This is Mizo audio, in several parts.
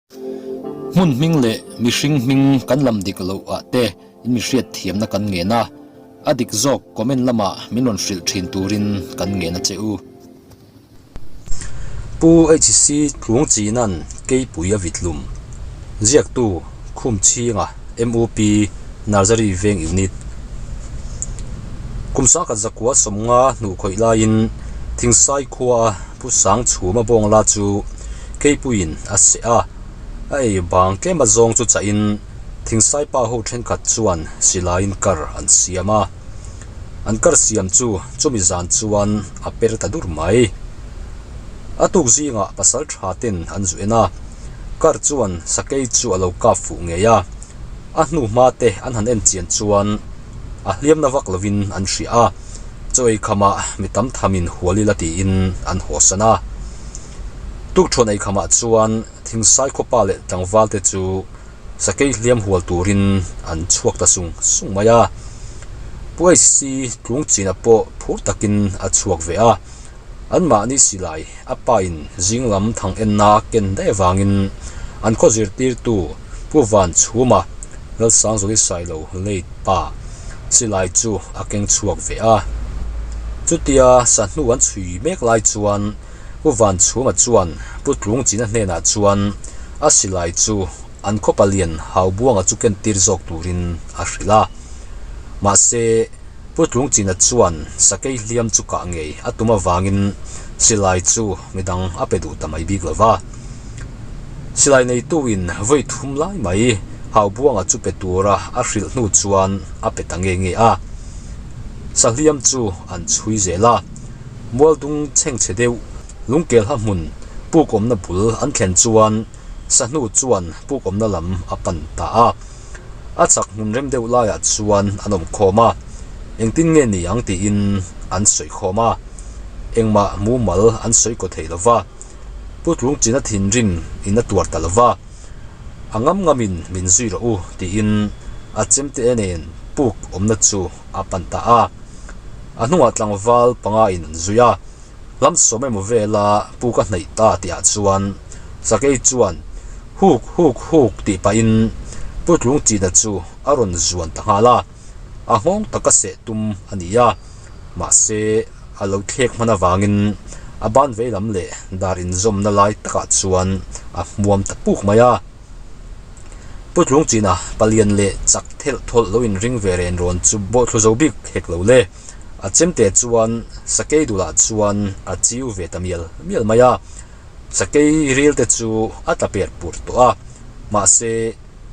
Hmun hming leh mihring hming kan lam dik loh ah te in mi hriat thiamna kan ngen a, a dik zawk comment lamah min rawn hrilh thin turin kan ngen a che u. Pu HC Tlungchinan Keipui a vitlum. Ziaktu, Khumchhinga, MUP, Nursery Veng Unit. Kum sangkhat zakua sawmnga hnuh khawih laiin Thingsai khua a Pu Sangchhuma bawngla chu Keipuiin a seh a, a ei bang tlem a zawng chu chahin Thingsaipa ho thenkhat chuan silaiin kar an siam a. An kar siam chu chumi zan chuan a per ta dur mai. A tuk zingah pasal tha ten an zu en a, kar chuan sakei chu a lo kap fuh ngei a, a hnu hma te an han en chian chuan a hliamna vak lovin an hria a, chaw ei khamah mi tam thamin hual ila tiin an hawsan a. Tukṭhuan ei khamah chuan Thingsai khawpa leh tlangval te chu sakei hliam hual turin an chhuak ta sung sung mai a. Pu HC Tlungchina pawh phur takin a chhuak ve a, anmahni silai a pain zing lam thang enna ken daih avangin an khaw zirtirtu Pu Vanchhuma Lalsangzawli Sailo late pa silai chu a keng chhuak ve a. Chutia sahnu an chhui mek lai chuan Pu Vanchhuma chuan Pu Tlungchina hnenah chuan a silai chu an khaw palian Haubuanga chu kentir zawk turin a hrilh a. Mahse, Pu Tlungchina chuan sakei hliam chu kah ngei a tum avangin silai chu midang a pe duh ta mai bik lo va. Silai neituin vawi thum lai mai Haubuanga chu pe tura a hrilh hnu chuan a pe ta nge nge a. Sahliam chu an chhui zel a. Mualdung chhengchhe deuh lungkelha hmun puk awmna bul an thlen chuan sahnu chuan puk awmna lam a pan ta a. A chak hmun rem deuh laiah chuan an awm khawm a, engtin nge ni ang tiin an sawi khawm a, engmah mumal an sawi kaw thei lo va, Pu Tlungchina thinrim in a tuar ta lo va, a ngam ngamin min zui rawh u tiin a chemte nen puk awmna chu a pan ta a, a hnungah tlangval panga in an zui a. Lam sawm emaw vela pu ka hnaih ta tihah chuan Sakei chuan huk huk huk tih pahin Pu Tlungchina chu a rawn zuan ta nghal a, a nghawng taka seh tum a ni a, mahse a lo thlek hman avangin a ban veilam leh dar inzawmna lai takah chuan a hmuam ta puk mai a. Pu Tlungchina palian leh chak thelh thawlh lo inring ve ren rawn chu bawhthlu zo bik hek lo le. A chemte chuan sakei dulah chuan a chiu ve ta mial mial mai a, sakei ril te chu a tla per pur tawh a, mahse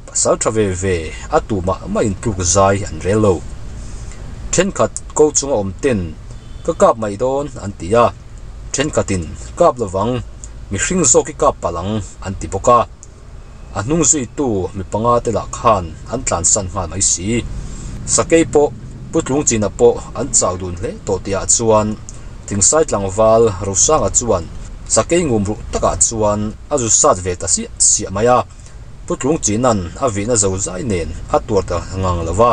pasal tha ve ve a tu mah mah in tluk zai an rel lo. Thenkhat ko chunga awm ten ka kap mai dawn an ti a, thenkhatin kap lovang mihring zawk i kap palh ang an ti bawk a. A hnung zuitu mi panga te lah khan an tlansan nghal mai si. Sakei pawh Pu Tlungchina pawh an chau dun hle tawh tihah chuan Thingsai tlangval Rosanga chuan sakei ngum ruh takah chuan a zu sat ve ta siah siah mai a. Pu Tlungchina'n a vihna zo zai nen a tuar ta ngang lo va,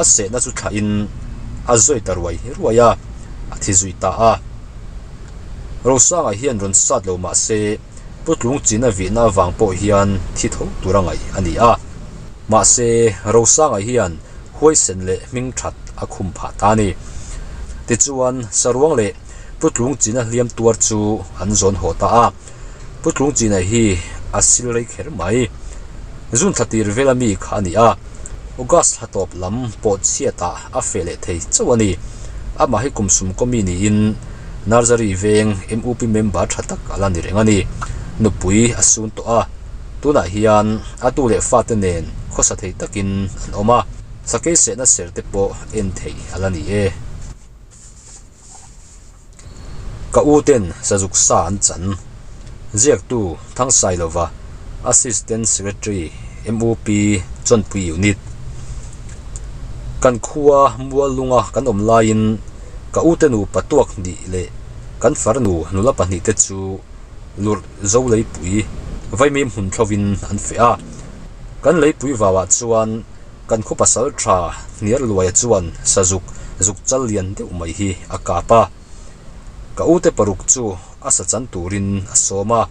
a sehna chu thlahin a zawi ta ruai ruai a, a thi zui ta a. Rosanga hian rawn sat lo mah se, Pu Tlungchina vihna avang pawh hian thi tho tura ngaih a ni a. Mahse, Rosanga hian huaisen leh hming that a khum phah ta a ni. Tichuan, Saruang leh Pu Tlungchina hliam tuar chu an zawn haw ta a. Pu Tlungchina hi a sil rei kher mai. Zun thla tir vela mi kha a ni a. August thla tawp lam pawh chhiatah a feh leh thei chauh a ni. Amah hi kum sum kawmi niin Nursery veng MUP member tha tak a la ni reng a ni. Nupui a sun tawh a, tunah hian a tu leh fate nen khawsa thei takin an awm a, sakei sehna ser te pawh en theih a la ni e. Ka u ten sazuk sa an chan. Ziaktu Thangsailova, Assistant Secretary, MUP, Chawnpui Unit. Kan khua Muallunga kan awm laiin Ka ute nupa tuak hnih leh kan farnu nula pahnihte chu lurh zo leipui vaimim hmun thlovin an feh a. Kan leipui vauah chuan kan khaw pasal tha hniar luaia chuan sazuk zuk chal lian deuh mai hi a kap a. Ka ute paruk chu a sa chan turin a sawm a.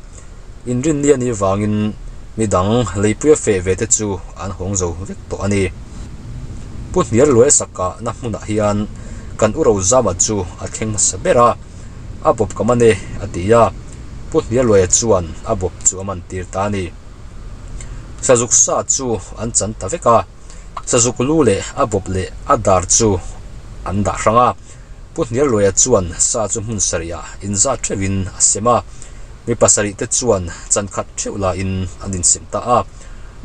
Inrinni a nih vangin Midang leipuia feh ve te chu an hawng zo vek tawh a ni. Pu Hniarluaia sakahna hmunah hian kan u Rozama chu a thleng hmasa ber a, a bawp ka man e a ti a, Pu Hniarluaia chuan a bawp chu a man tir ta a ni. Sazuk sa chu an chan ta vek a, sazuk lu leh a bawp leh a dar chu an dah hrang a. Pu Hniarluaia chuan sa chu hmun sarihah inzat theuhin a sem a, mi pasarih te chuan chan khat theuh lain an insem ta a.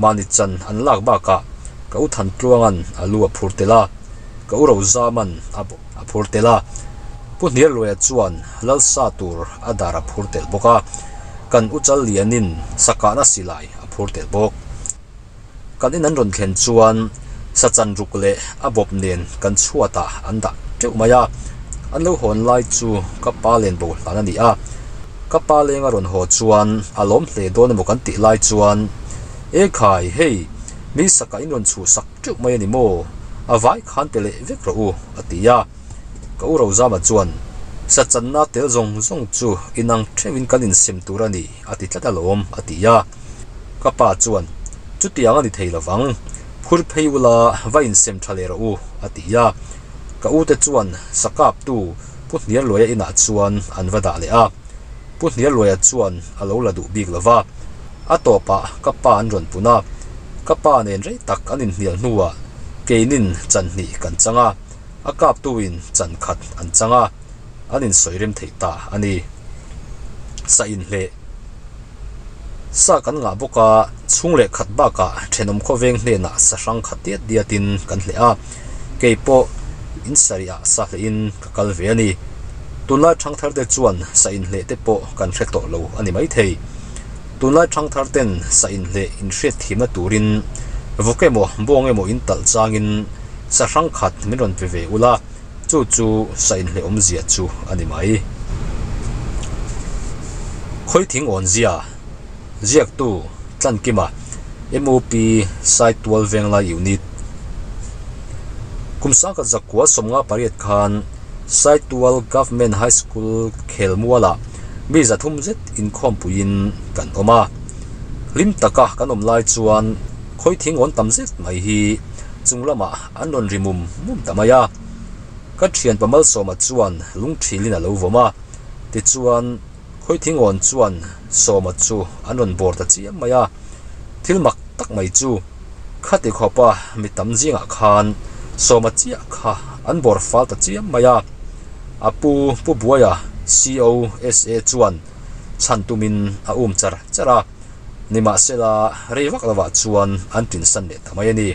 Mahni chan an lak bakah ka u Thantluanga'n a lu a phur tel a, ka u Rozaman a bawp a phur tel a. Pu Hniarluaia chuan Lalsa tur a dar a phur tel bawk a, kan u Challianin sakahna silai a phur tel bawk. Kan in an rawn thlen chuan sachan ruk leh a bawp nen kan chhuatah an dah teuh mai a, an lo hawn lai chu ka pa len bo hlan a ni a, ka pa leng a rawn haw chuan a lawm hle dawn emaw kan tih lai chuan E khai hei mi sakah in rawn chhuhsak teuh mai a ni maw? A vai khan pe leh vek rawh u a ti a. Ka u Rozama chuan, Sachanna tel zawng zawng chu inang theuhin kan insem tur a ni, a ti tlat alawm, a ti a. Ka pa chuan, Chutiang a ni thei lovang, phur phei ula va insem tha leh rawh u, a ti a. Ka ute chuan sakaptu Pu Hniarluaia inah chuan an va dah leh a. Pu Hniarluaia chuan a lo la duh bik lova, a tawpah ka pa an rawn pun a. Ka pa nen rei tak an inhnial hnuah keinin chanhnih kan chang a. A kaptuin chan khat an chang a, an insawi rem theih ta a ni. Sa inhleh Sa kan ngah bawk a, chhung leh khat bakah thenawm khawveng hnenah sa hrang khat diat diatin kan hleh a, kei pawh in sarihah sa hlehin ka kal ve a ni. Tunlai thangthar te chuan sa inhleh te pawh kan hre tawh lo a ni maithei. Tunlai thangthar ten sa inhleh inhriat thimna turin vawk emaw bawng emaw in talh changin Sa hrang khat min rawn pe ve ula, chu chu sa inhleh awmzia chu a ni mai. Khawithing awnzia, Ziaktu, Tlankima, MOP, Saitual Venglai Unit. Kum sangkhat zakua 58 khan Saitual Government High School khelmualah mi zathum zet inkhawmpuiin kan awm a. Hlim taka kan awm lai chuan khawithing awn tam zet mai hi Chung lamah an rawn ri mum mum ta mai a, ka thianpa Malsawma chuan lungthilin a lo vawm a, tichuan Khawithingawn chuan Sawma chu an rawn bawr ta chiam mai a, thil mak tak mai chu khati khawpa mi tam zingah khan Sawma chiah kha an bawr fal ta chiam mai a, a pu Pu Buaia COSA chuan chhan tumin a um char char a. Nimahsela, rei vak lovah chuan an tinsan leh ta mai a ni.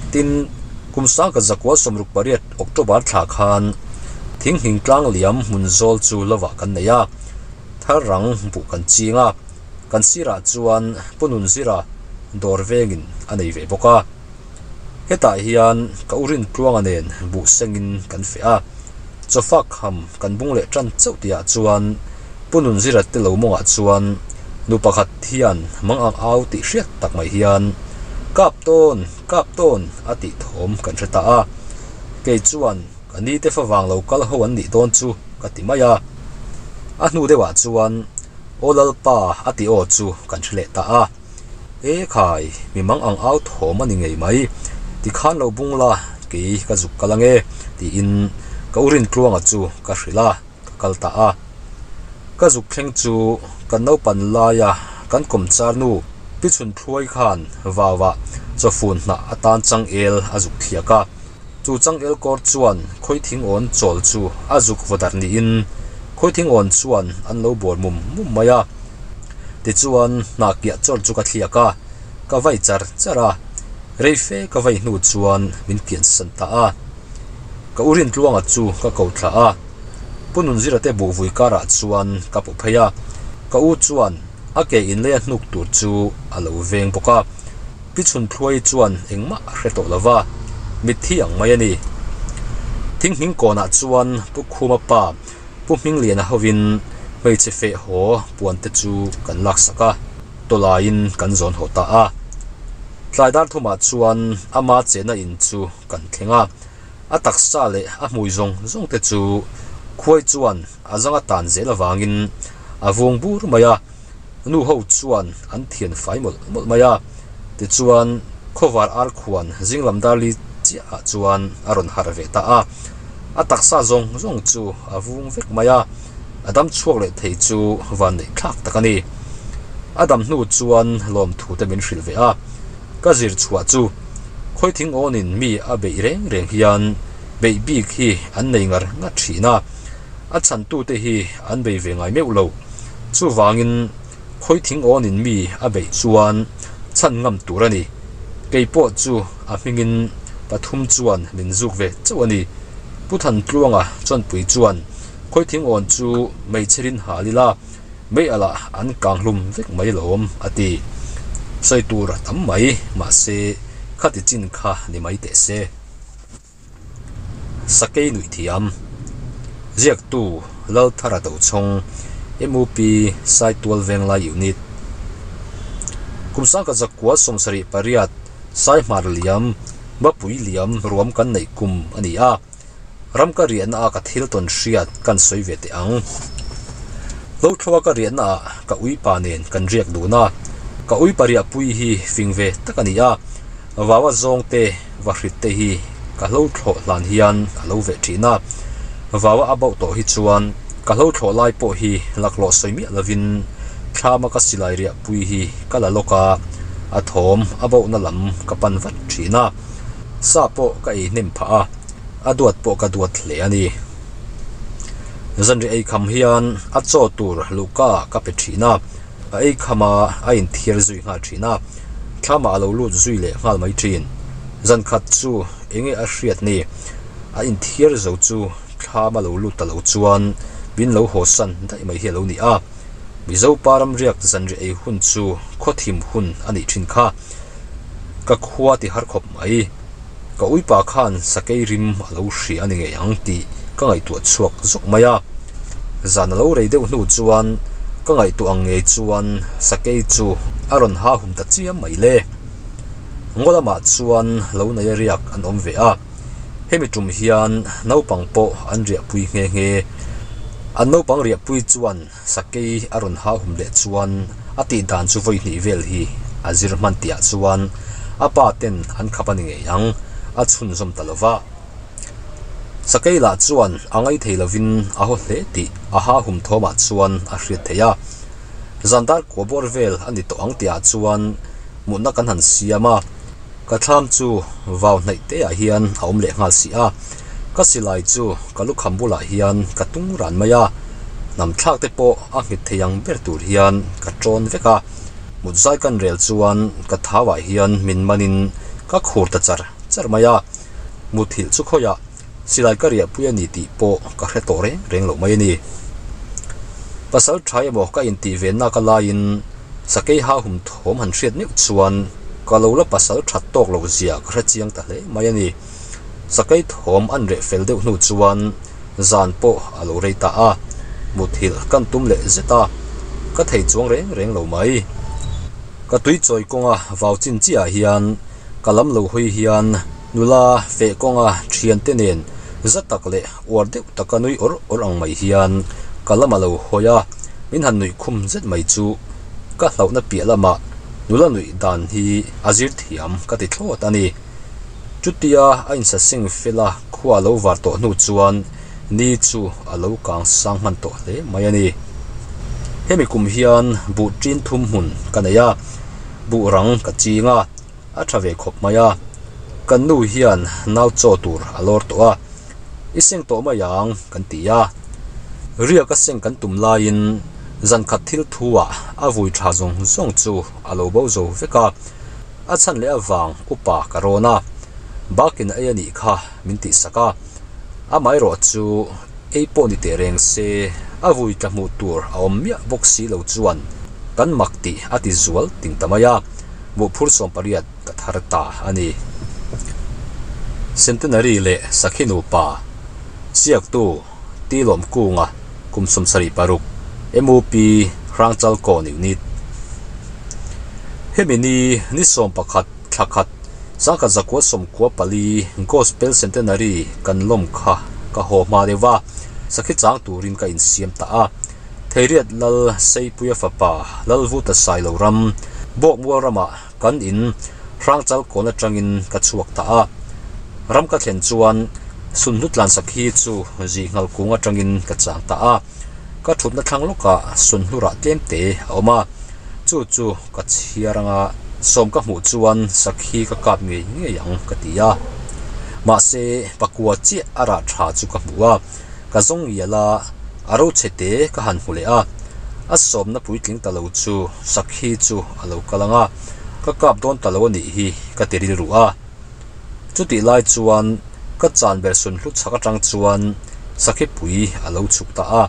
Tin, kum sangkhat zakua 68 October thla khan Thinghning tlang liam hmun zawl chu lovah kan nei a, thar rang buh kan ching a, kan sirah chuan Pu Nunzira dawr vengin a nei ve bawk a. Hetah hian ka u Rintluanga nen buh sengin kan feh a, chawfak kham kan bung leh tan chauh tihah chuan Pu Nunzira te lo mawngah chuan nu pakhat hian mang ang au tih hriat tak mai hian Kap tawn, kap tawn a tih thawm kan hre ta a, kei chuan ka ni te favang lo kal ho an nih dawn chu ka ti mai a. A hnu deuhah chuan Aw Lalpa a tih aw chu kan hre leh ta a. E khai, mi mang ang au thawm a ni ngei mai, tikhan lo bung la, kei ka zuk kal ange, tiin ka u Rintluanga chu ka hrilh a, ka kal ta a. Ka zuk thleng chu kan naupan laia kan kawmchar nu Pi Chhunthluai khan vauah chawfun hnah atan changel a zuk thliak a. Chu changel kawr chuan khawithing awn chawl chu a zuk vaw darh niin khawithing awn chuan an lo bawr mum mum mai a. Tichuan hnah kiah chawr chu ka thliak a, ka vai char char a, rei fe ka vai hnu chuan min kiansan ta a. Ka u Rintluanga chu ka ko thla a, Pu Nunzira te buh vui karah chuan ka pawh phei a, ka u chuan a ke inlei a hnuk tur chu a lo veng bawk a. Pi Chhunthluai chuan engmah a hre tawh lo va, mitthi ang mai a ni. Thinghming kawnah chuan Pu Khuma pa Pu Hmingliana hovin hmeichhe feh haw puan te chu kan laksak a, tawlaiin kan zawn haw ta a. Tlai dar thumah chuan ama chena in chu kan thleng a, a taksa leh a hmui zawng zawng te chu khuai chuan a zanga tan zel avangin a vung bur mai a. Nu ho chuan an thian fai mawlh mawlh mai a. Tichuan, khawvar ar khuan zinglam dar li chiahah chuan a rawn harh ve ta a. A taksa zawng zawng chu a vung vek mai a, a dam chhuak leh thei chu van neih thlak tak a ni. A dam hnu chuan lawmthu te min hrilh ve a, ka zir chhuah chu khawithing awnin mi a beih reng reng hian beih bik hi an nei ngar ngar thin a, a chhantute hi an bei ve ngai meuh lo. Chuvangin khawithing awnin mi a beih chuan chhan ngam tur a ni. Kei pawh chu a hmingin pathum chuan min zuk ve chauh a ni. Pu Thantluanga chuanpui chuan khawithing awn chu meichherin hal ila, mei alah an kang hlum vek mai lawm a ti. Sawi tur a tam mai, mahse khati chin kha ni mai teh se. Sakei nuih thiam. Ziaktu Lalthara Tochhawng, MUP Saitual Venglai Unit. Kum sangkhat zakua 78 Saihmar liam, Mapui liam ruam kan neih kum a ni a. Ram ka riahna a ka thil tawn hriat kan sawi ve teh ang. Lothlawa ka riahna ah ka uipa nen kan riak dun a, ka uipa riahpui hi fing ve tak a ni a, vaua zawng te va hrit te hi ka hlo thlawh hlan hian a lo veh thin a, vaua a bauh tawh hi chuan ka hlo thlawh lai pawh hi laklawh sawi miah lovin thlama ka silai riahpui hi ka la lawk a, a thawm a bauhna lam ka pan vat thin a. Sa pawh ka ei hnem phah a, a duat pawh ka duat hle a ni. Zanriah ei kham hian a chaw tur luhka ka pe thin a, a ei kham a, a inthiar zui nghal thin a, thlamah a lo lut zui leh nghal mai thin. Zan khat chu enge a hriat ni, a inthiar zo chu thlam a lo lut ta lo chuan min lo haw san daih mai hi a lo ni a. Mizo pa ramriak zanriah ei hun chu khawthim hun a nih thin kha. Ka khua ti har khawp mai. Ka uipa khan sakei rim a lo hria a ni ngei ang tih ka ngaihtuah chhuak zawk mai a. Zan a lo rei deuh hnu chuan ka ngaihtuah ang ngei chuan sakei chu a rawn ha hum ta chiam mai le. Ngaw lamah chuan lo nei a riak an awm ve a. Hemi tum hian naupang pawh an riahpui nghe nghe. An naupang riahpui chuan Sakei a rawn hau hum leh chuan a tih dan chu vawi hnih vel hi a zir hman tihah chuan a pa ten an khap a ni ngei ang, a chhunzawm ta lo va. Sakei lah chuan a ngai thei lovin a haw hle tih a ha hum thawmah chuan a hriat theih a. Zan dar kua bawr vel a ni tawh ang tihah chuan mutna kan han siam a. Ka thlam chu vau hnaih te ah hian a awm leh nghal si a, ka silai chu ka lukham bulah hian ka tung ran mai a, hnam thlak te pawh a nghet thei ang ber tur hian ka tawn vek a, mut zai kan rel chuan ka thau ah hian min man in ka khur ta char char mai a, muthilh chu khawiah silai ka riahpui a ni tih pawh ka hre tawh reng reng loh mai a ni. Pasal tha emaw ka intih ve nak a laiin Sakei ha hum thawm han hriat meuh chuan ka lo la pasal that tawk loh zia ka hre chiang ta hle mai a ni. Sakei thawm an reh fel deuh hnu chuan zan pawh a lo rei ta a, muthilh kan tum leh zet a, ka thei chuang reng reng lo mai. Ka tui chawi kawnga vau chin chiah hian ka lam lo hawi hian nula feh kawnga thiante nen za tak leh uar deuh taka nui awr awr ang mai hian ka lam a lo hawi a, min han nuih khum zet mai chu ka hlauhna piah lamah nula nuih dan hi a zir thiam ka ti thlawt a ni. Chutia a insaseng fel a khua a lo var tawh hnu chuan ni chu a lo kang sang hman tawh hle mai a ni. Hemi kum hian buh ṭin thum hmun ka nei a, buh rang ka ching a, a tha ve khawp mai a, kan nu hian nau chaw tur a lawr tawh a, i seng tawh mai ang kan ti a. Riak a seng kan tum laiin zan khat thil thu ah a vui tha zawng zawng chu a lo bo zo vek a, a chhan leh avang upa ka rawn a, bakin a ei a nih kha min tih sak a, amaherawh chu ei pawh ni teh reng se a vui tla hmuh tur a awm miah bawk si lo chuan kan mak tih a ti zual ting ta mai a. Buhphur 80 ka thar ta a ni. Centenary leh Sakhi nupa, Siaktu, Tilawm Kunga, kum 76, MUP, Hrangchalkawn Unit. Hemi ni, ni 11 thla khat, 1994 Gospel Centenary kan lawm kha ka haw hma deuh va, sakhi chang turin ka insiam ta a. Theiriat Lal Seipuia fapa Lalvuta Sailo ram Bawkmual ramah kan in Hrangchal kawn atangin ka chhuak ta a. Ram ka thlen chuan Sunhlu Tlansakhi chu Zihnghal kung atangin ka chang ta a. Ka thutna thlang lawkah Sunhlu rah tlem te a awm a, chu chu ka chhiar anga sawm ka hmuh chuan Sakhi ka kap ngei ngei ang ka ti a. Mahse, pakua chiah a rah tha chu ka hmu a. Ka zawng ngial a, a ro chhe te ka han hmu leh a, a sawmna puitling ta lo chu Sakhi chu a lo kal ang a, ka kap dawn ta lo a nih hi ka ti rilru a. Chutih lai chuan ka chan ber sun hlu chhak atang chuan Sakhi pui a lo chhuk ta a,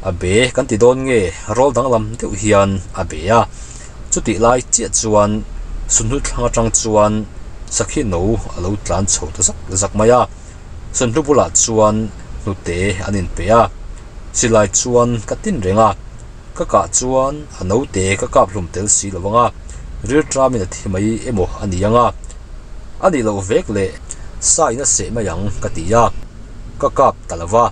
a be kan ti dawn nge rawl danglam deuh hian a be a, chutih lai chiah chuan sunhlu thlang atang chuan Sakhi no a lo tlan chho ta zak zak mai a. Sunhlu bulah chuan hnute an inpe a, silai chuan ka tin reng a, ka kah chuan a naute ka kap hlum tel si lo ang a, rilṭamin a thi mai emaw a ni ang a, a nih loh vek leh sa in a seh mai ang ka ti a, ka kap ta lo va,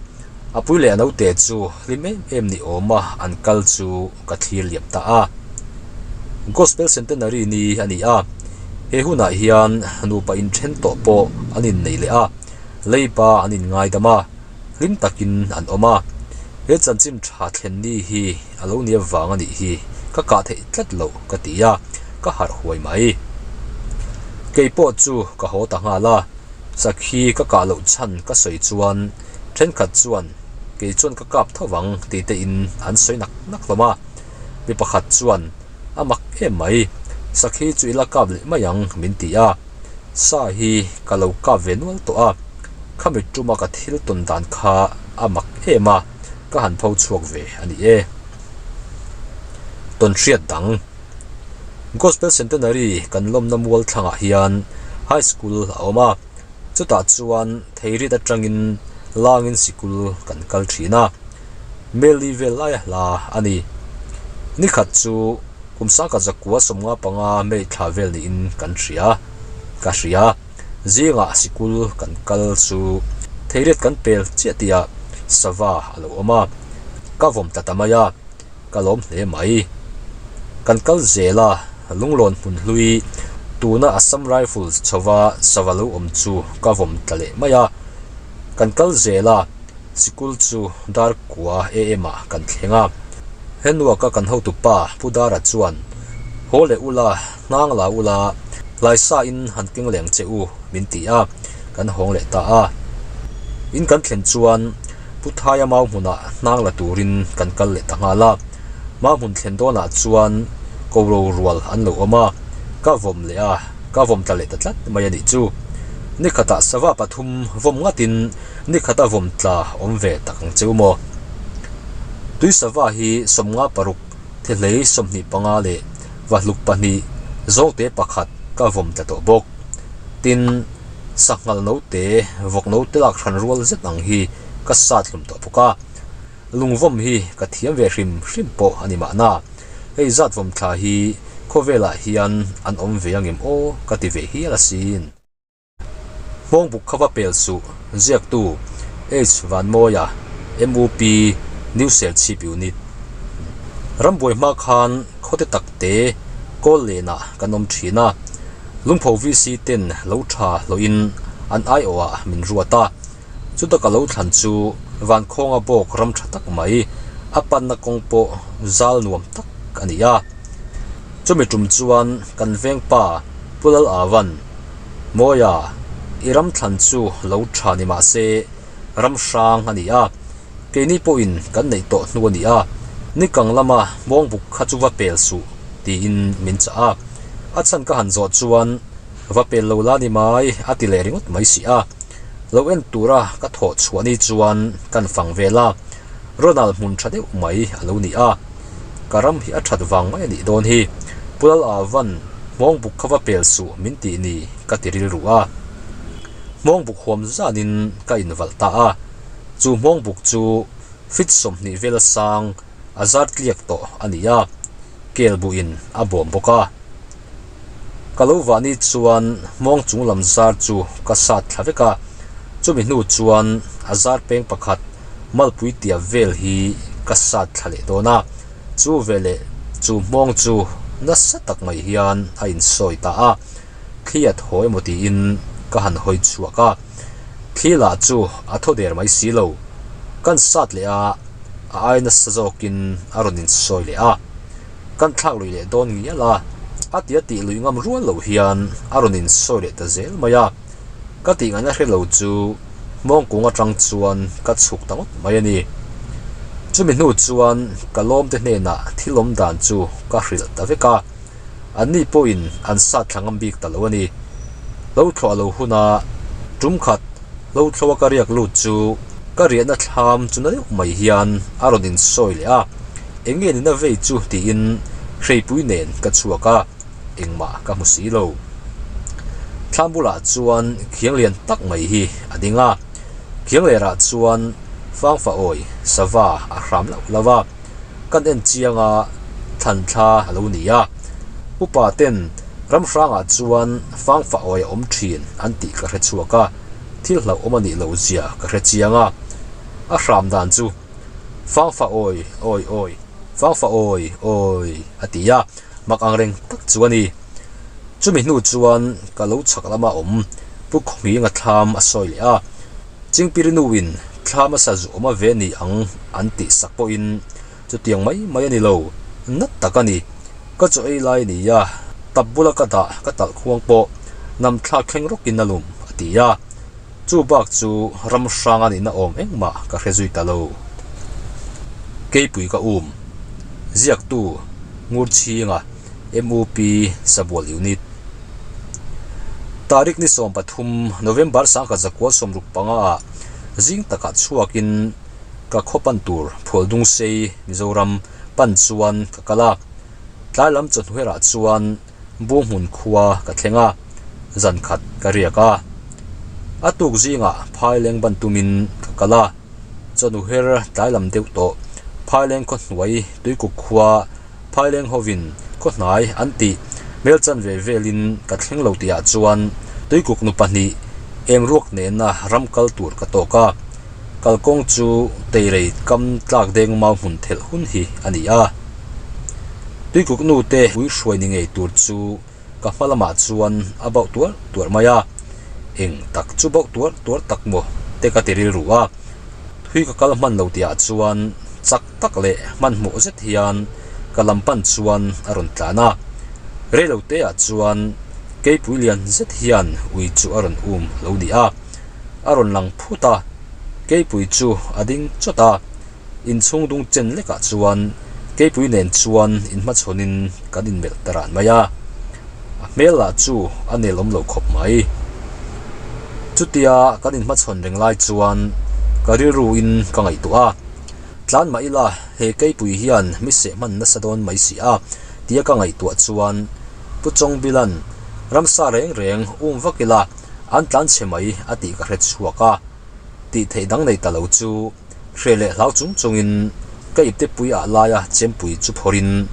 a pui leh a naute chu hlim em em ni awma an kal chu ka thlir liam ta a. Gospel Centenary ni a ni a, he hunah hian nupa inthen tawh pawh an innei leh a, leipa an inngaidam a, hlim takin an awm a. He chanchin tha thlen ni hi a lo nia vang a nih hi ka kah theih tlat loh ka ti a, ka harh huai mai. Kei pawh chu ka haw ta nghal a, sakhi ka kah loh chhan ka sawi chuan thenkhat chuan kei chuan ka kap tho vang tih te in an sawi nak nak hlawm a. Mi pakhat chuan, A mak em mai, sakhi chu i la kap leh mai ang min ti a. Sa hi ka lo kap ve nual tawh a, khami tuma ka thil tawn dan kha a mak em a, ka han pho chhuak ve a ni e. Tawn hriat dang. Gospel Centenary kan lawmna mual thlangah hian High School a awm a. Chutah chuan theirit atangin langin sikul kan kal thin a, Meli vel laia hla a ni. Nikhat chu kum sangkhat zakua 55 May thla vel niin kan hria, ka hria. Zingah sikul kan kal chu theirit kan pel chiah tihah sava a lo awm a, ka vawm ta ta mai a. Ka lawm hle mai. Kan kal zel a, lunglawn hmun hlui tuna Assam Rifles chhova sava lo awm chu ka vawm tla leh mai a. Kan kal zel a, sikul chu dar kua AM ah kan thleng a. Henuaka kan hotupa Pu Dara chuan, Haw leh ula, hnang la ula, hlaisa in han keng leng che u, min ti a, kan hawng leh ta a. In kan thlen chuan Pu Thaia mau hmunah hnang la turin kan kal leh ta nghal a, mau hmun thlen dawnah chuan ko ro rual an lo awm a, ka vawm leh a, ka vawm tla leh ta tlat mai a nih chu. Ni khatah sava pathum vawm ngatin ni khata vawm tla awm ve tak ang cheu maw? Tui sava hi 56, thehlei 25 leh vahluk pahnih, zawngte pakhat ka vawm tla tawh bawk. Tin. Sanghal note, vawk note lak hran rual zet ang hi ka sat hlum tawh bawk a. Lungvawm hi ka thiam ve hrim hrim pawh a ni mahna. Hei zat vawm thla hi khawvelah hian an awm ve angem aw ka ti ve hial asin. Hmawngbuk kha va pel suh, ziaktu H Vanmawia, MUP, New Serchhip Unit. Rambuai hma khan khawte takte kawl lenah kan awm thin a. Lungpho VC ten lo tha hlawhin an aiawhah min ruat a, chuta ka lo thlan chu Vankhawnga bawk ram tha tak mai, a panna kawng pawh zal nuam tak a ni a. Chumi tum chuan kan vengpa Pu Lal Avan, Mawia, i ram thlan chu lo tha ni mah se ram hrang a ni a, keini pawhin kan neih tawh hnu a ni a, nikang lama hmawngbuk kha chu va pel suh tiin min chah a. A chhan ka han zawh chuan va pel lo la ni mai a ti leh ringawt mai si a. Lo en tura ka thawh chhuah ni chuan kan fang vel a, Ronald hmun tha deuh mai a lo ni a. Ka ram hi a that vang mai a nih dawn hi. Pu Lal Avan hmawngbuk kha va pel suh min tih ni ka ti rilru a. Hmawngbuk huam zanin ka invalh ta a. Chu hmawngbuk chu fit 20 vela sang a zar tliak tawh a ni a. Kel buhin a bawm bawk a. Ka lo vah ni chuan hmawng chung lam zar chu ka sat thla vek a, chumi hnu chuan a zar peng pakhat malpui tia vel hi ka sat thla leh dawn a, chu veleh chu hmawng chu nasa tak mai hian a insawi ta a, thli a thaw emaw tiin ka han hawi chhuak a, thli lah chu a thaw der mai si lo, kan sat leh a, a ai nasa zawkin a rawn insawi leh a. Kan thlak lui leh dawn ngial a, a ti a tih lui ngam rual loh hian a rawn insawi leh ta zel mai a. Ka tih ngaihna hre lo chu hmawngkung atang chuan ka chhuk ta ngawt mai a ni. Chumi hnu chuan ka lawmte hnenah thil awm dan chu ka hrilh ta vek a, anni pawhin an sat thla ngam bik ta lo a ni. Lo thlawh a lo hun a, tum khat lo thlawh a ka riak lut chu ka riahna thlam chu na deuh mai hian a rawn insawi leh a, eng nge nina vei chu tiin hreipui nen ka chhuak a. engmah ka hmu si lo. Thlam bulah chuan khiang lian tak mai hi a ding a, khiang lerah chuan fangfa awi sava a hram loh lo a, kan en chiang a thlan thla a lo ni a, upa ten ram hrangah chuan fangfa awi a awm thin an tih ka hre chhuak a, thil hlauhawm a nih loh zia ka hre chiang a, a hram dan chu fangfa awi awi awi fangfa awi awi a ti a. Mak ang reng tak chu a ni. Chumi hnu chuan ka lo chhak lama awm Pu Khawnghinga thlam a sawi leh a, Chingpiri nuin thlam a sa zu awm a ve ni ang an tih sak pawhin chutiang mai mai a ni lo, nat tak a ni. Ka chaw ei lai a ni a, tap bula ka dah ka talh khuang pawh nam thlak thleng rawkin a lum a ti a. Chu bak chu ram hrang a nihna awm engmah ka hre zui ta lo. Keipui ka um. Ziaktu Ngurchhinga, MUP Sabual Unit. Tarik ni 13, November 1965 ah zing takah chhuakin ka khaw pan tur Phualdungsei, Mizoram, pan chuan ka kal a. Tlai lam chawhnu herah chuan Buhmun khua ka thleng a, zan khat ka riak a. A tuk zingah Phaileng ban tumin ka kal a, chawhnu her tlai lam deuh tawh Phaileng khaw hnuai Tuikuk khua Phaileng hovin khaw hnai an tih hmel chanve velin ka thleng lo tihah chuan Tuikuk nu pahnih eng ruak nena ram kal tur ka tawk a, kalkawng chu Teirei kam tlak deng mau hmun thelh hun hi a ni a. Tuikuk nu te ui hruai ni ngei tur chu ka hma lamah chuan a bauh tuar tuar mai a, eng tak chu bauh tuar tuar tak maw te ka ti rilru a, thui ka kal hman lo tihah chuan chak tak leh hmanhmawh zet hian ka lam pan chuan a rawn tlan a, reilo te ah chuan keipui lian zet hian ui chu a rawn um lo ni a, a rawn lang phut a, keipui chu a ding chawt a. Inchhung dung chen lekah chuan keipui nen chuan inhmachhawnin kan inmelh ta ran mai a, a hmel lah chu a nelawm lo khawp mai. Chutia kan inhmachhawn reng lai chuan ka rilruin ka ngaihtuah a, tlan mah ila he keipui hian mi seh hman nasa dawn mai si a tia ka ngaihtuah chuan Pu Chawngbila'n ramsa reng reng um vak ila an tlan chhe mai a tih ka hre chhuak a, tih theih dang nei ta lo chu Hre leh hlau chung chungin ka iptepui ah laia chempui chu phawrhin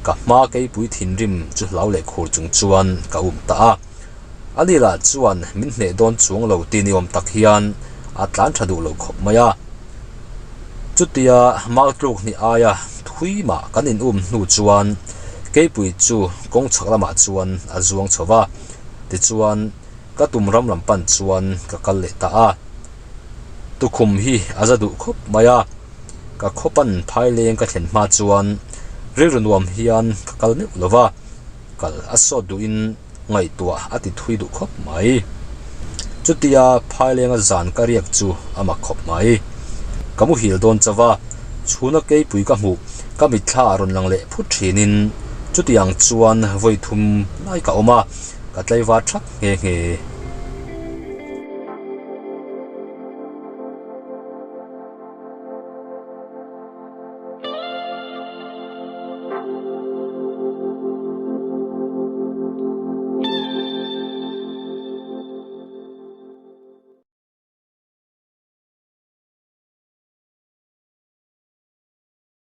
ka hma keipui thinrim chu hlau leh khur chung chuan ka um ta a. Ani lah chuan min hneh dawn chuang lo ti ni awm tak hian a tlan tha duh lo khawp mai a. Chutia mau tluk hnih aia thui mah kan in um hnu chuan keipui chu kawng chhak lamah chuan a zuang chho va, tichuan ka tum ram lam pan chuan ka kal leh ta a. Tukhum hi a za duh khawp mai a, ka khawpan phaileng ka thlen hma chuan rilru nuam hian ka kal meuh lo va, kal a sawt duhin ngaihtuah a ti thui duh khawp mai. Chutia phailenga zan ka riak chu a mak khawp mai. Ka muhil dawn chauh a, chhuna keipui ka hmuh ka mitthla ah rawn lang leh phut thinin chutiang chuan vawi thum lai ka awm a, ka tlaivar thak nghe nghe.